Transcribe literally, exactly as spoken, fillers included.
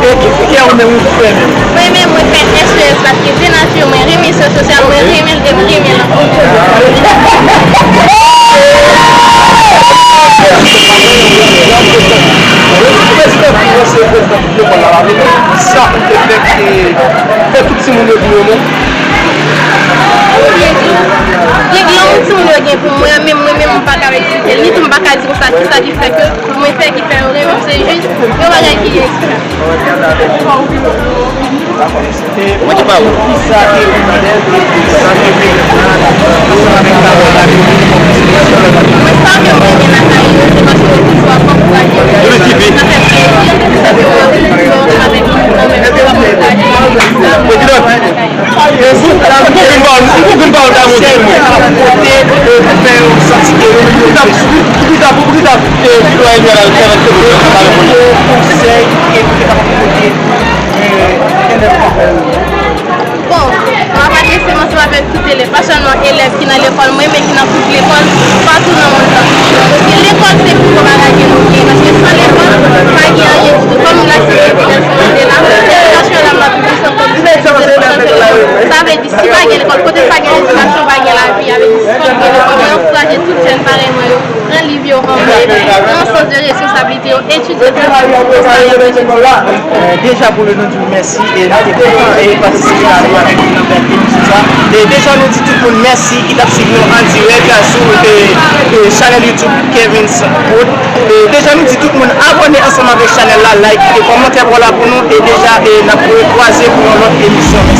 E ki figè ou menm ou fè menm? Mwen menm, mwen fè S E S paske se nati mwen, renmen science sociale, mwen renmen l e m renmen l ankò. Prezidan ki ranse prezidan tout lekòl la, la vini. Sa pou te fè, fè tout timoun yo di yo non. Gen, gen yon timoun yo gen pou mwen, men mwen menm, mwen pa ka eksplike l, ni tou m pa ka di konsa kisa ki fè ke mwen fè ki fè yo renmen, se jis yon bagay ki ekstra. Mwen ki pa ou. Sa te yon modèl de sa te vle ansanm avèk pawòl la. Mwen sa ke mwen gen lakay yo, se paske yo toujou ap ankouraje mwen. Yo vin kipe. Sa fè plezi, sa fè mwen toujou avèk mwen menm, yo ap ankouraje mwen. Prezidan, ou vin ba ou, ou vin ba ou damou de mwen. Kote, e, pou fè yo santi ke yo mèrit. Pou ki ta, pou ki ta, e, sitwayen yo al fè nan kote yo, pa reponn. Konsèy, e, pou ki ta pote, e, elèv pa yo. Bon, m ap adrese m ansanm avèk tout elèv, pa sèlman elèv ki nan lekòl mwen, men ki nan tout lekòl, patou nan mond lan. Paske lekòl se pi gwo bagay ke nou gen, paske san lekòl, pa gen anyen ditou. Kòm la se Nelson Mandela, edikasyon lame la piblis ankò, sa vle di, si pa gen lekòl, kote pa gen edikasyon, pa gen lavi. Sa vle di, fòk gen lekòl. Mwen ankouraje tout jèn parèy mwen yo, pran liv yo an men, pran sans de responsablite yo, etidye pou yo. E, deja pou lè nou di w mèsi e nou te kontan e patisipe avè nou avèk nou nan bèl emisyon sa. E deja nou di tout moun mèsi ki t ap swiv nou an dirèk sou, e, e, chanèl YouTube Kevin's Prod. E deja nou di tout moun abòne ansanm avèk chanèl la, like, kite kòmantè pa w la pou nou. E deja, e n ap rekwaze pou yon lòt emisyon.